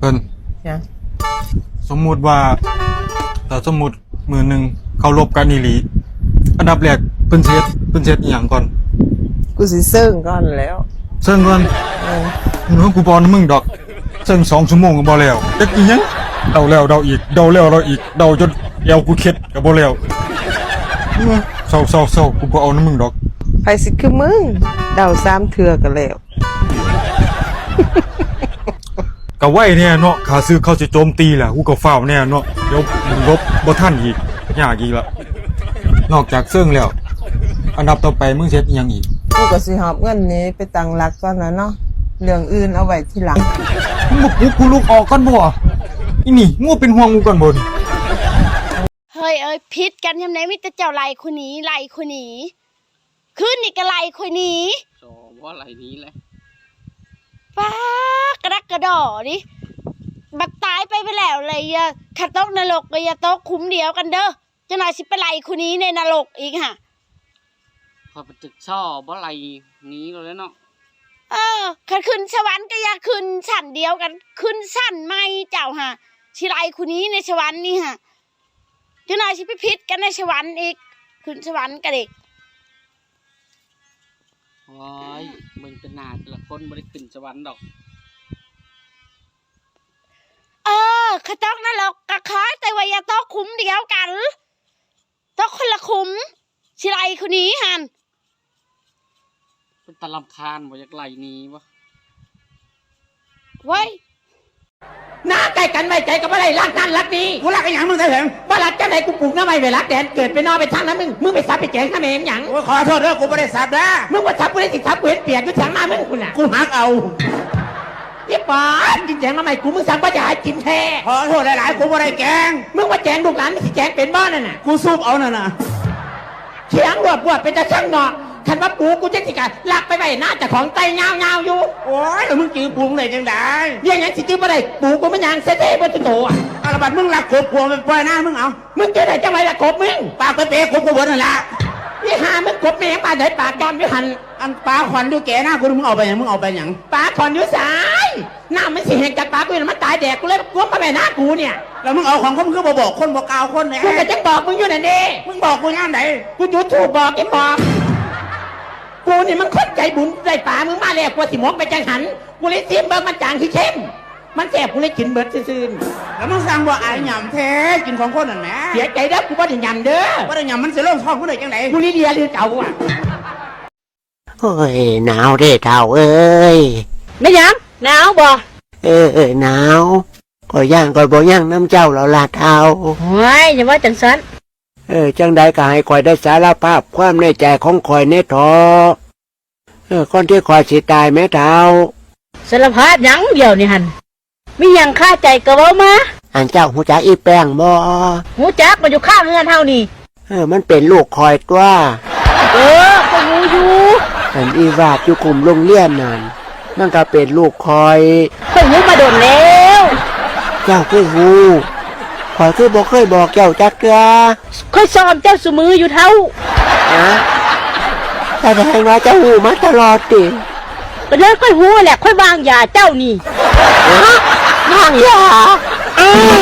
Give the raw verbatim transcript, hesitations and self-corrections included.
พิ่น หยัง สมมุติว่า ถ้าสมมุติมื้อหนึ่งเขาลบกันอีหลี อันดับแรกเพิ่นสิเฮ็ด เพิ่นสิเฮ็ดอีหยังก่อน กูสิเซิงก่อนแล้ว เซิงก่อน เออ มึงกูบ่เอานำมึงดอก เซิงสองชั่วโมงก็บ่แล้ว จักอีหยัง เดาแล้วเดาอีก เดาแล้วเดาอีก เดาจนแอวกูเข็ดก็บ่แล้ว เออ เซาๆๆ กูบ่เอานำมึงดอก ไผสิคือมึง เดาสามเทื่อก็แล้ว ก็ไวแน่เนาะ ข้าศึกเขาสิโจมตีล่ะ กูก็ฟ้าวแน่เนาะ เดี๋ยวลบบ่ทันอีก ยากอีกละ นอกจากเซิงแล้ว อันดับต่อไปมึงสิเฮ็ดอีหยังอีก กูก็สิหอบเงินหนีไปตั้งหลักก่อนล่ะเนาะ เรื่องอื่นเอาไว้ทีหลัง มึงบ่ปลุกกูลุกออกก่อนบ่ อีนี่ มึงบ่เป็นห่วงกูก่อนบ่นี่ เฮ้ยเอ้ย ผิดกันยามใด มีแต่เจ้าไล่ข่อยหนี ไล่ข่อยหนี คืนนี้ก็ไล่ข่อยหนี สอบ่ไล่หนีเลย ป๊าด กระดักกระดอดิ บัดตายไปไปแล้วเลย อย่า คันตกนรกก็อย่าตกขุมเดียวกันเด้อ จักหน่อยสิไปไล่ข่อยหนีในนรกอีกหะ ข้าพเจ้าชอบบ่ไล่หนีเลยเนาะ เออ คันขึ้นสวรรค์ก็อย่าขึ้นชั้นเดียวกัน ขึ้นชั้นใหม่เจ้าหะ สิไล่ข่อยหนีในสวรรค์นี่หะ จักหน่อยสิไปผิดกันในสวรรค์อีก ขึ้นสวรรค์กันอีก โอ้ย เบิ่งแต่หน้าแต่ละคนบ่ได้ขึ้นสวรรค์ดอก เออ คันตกนรกก็ขอแต่ว่าอย่าตกขุมเดียวกัน ตกคนละขุม สิไล่ข่อยหนีหั่น เป็นตาลำคาญบ่ อยากไล่หนีบ่ เว้ย หน้าใกล้กันไว้ใจก็บ่ได้ รักนั่นรักนี่ กูรักอีหยังมึงแต่เถิง บ่รักจังใด กูปลูกหน่อไม้ไว้รักแดน เกิดเป็นหน่อเป็นทางนะมึง มึงไปสับไปแกงทำไมหยัง โอ้ย ขอโทษเด้อ กูบ่ได้สับเด้อ มึงบ่สับ กูได้สิสับ กูเห็นเปียกอยู่ทางหน้ามึงพุ่นน่ะ กูหักเอา อีปอบ กินแกงหน่อไม้กู มึงสั่งบ่อยากให้กินแท้ ขอโทษหลายๆ กูบ่ได้แกง มึงว่าแกงลูกหลาน มึงสิแกงเป็นบ่นั่นน่ะ กูสูบเอานั่นน่ะ เถียงรวบรวบเป็นตาช่างเนาะ คันว่าปูกูจังสิกะลักไปไว้หน้าเจ้าของไต่ยาวๆอยู่ โอ้ย แล้วมึงจื้อปูมึงได้จังใด เรียกหยังสิจื้อบ่ได้ ปูกูมันยางเซ่ๆเบิดทุกตัวอะ เอาละบัดมึงลักกบกูเอาไปปล่อยหน้ามึงเอา มึงจื้อได้จังไรล่ะกบมึง ปากเป๊ะๆ กบกูเบิดนั่นล่ะ อีห่ามึงกบแม่งบ้านใดปากจอมอยู่หั่น อันปลาขวัญอยู่แก่หน้ากู มึงเอาไปหยัง มึงเอาไปหยัง ปลาขวัญอยู่ไส น้ำมันสิแห้งจากปากกูแล้วมันตายแดกกูเลย กลัวมาแม่น้ากูเนี่ย แล้วมึงเอาของคน มึงคือบ่บอกคน บ่กล่าวคนเนี่ย กูก็จังบอกมึงอยู่นั่นเด้ มึงบอกกูยามใด กูจุดธูปบอกอีปอบ กูนี่มันคนใจบุญ ได้ปลามึงมาแล้ว กลัวสิหมกไปจังหัน กูเลยซิมเบิ่งมันจางสิเข้ม มันแซ่บ กูเลยกินเบิดซื่นๆ แล้วมึงสั่งบ่อายหยำแท้ กินของคนนั่นแหม เสียใจเด้อ กูบ่ได้หยำเด้อ บ่ได้หยำ มันสิลงท้องกูได้จังใด กูนี่เดียหรือเก่าอะ โอ้ย หนาวเด้เฒ่าเอ้ย แม่นหยัง หนาวบ่ เออ เออ หนาว ข้อยย่านข้อยบ่ยังนำเจ้าแล้วล่ะเฒ่า โอ้ย อย่าว่าจังซั้น เออ จังใดก็ให้ข้อยได้สารภาพความในใจของข้อยแหน่เถาะ เออ ก่อนที่ข้อยสิตายแหมเฒ่า สารภาพหยังเดี๋ยวนี้หั่น มีหยังคาใจก็เว้ามา อันเจ้าฮู้จักอีแป้งบ่ ฮู้จัก มันอยู่ข้างเฮือนเฮานี่ เออ มันเป็นลูกข้อยตั๊ว เออ ข้อยฮู้อยู่ อันอีวาดอยู่กลุ่มโรงเรียนนั่น มันก็เป็นลูกข้อย ข้อยฮู้มาโดนแล้ว เจ้าคือฮู้ ข้อยคือบ่เคยบอกเจ้าจักเทื่อ ข้อยซ้อมเจ้าซุมื้ออยู่เฒ่า ฮะ แสดงว่าเจ้าฮู้มาตลอดติ ก็เลยข้อยฮู้แหละ ข้อยวางยาเจ้านี่ ฮะ วางยา เออ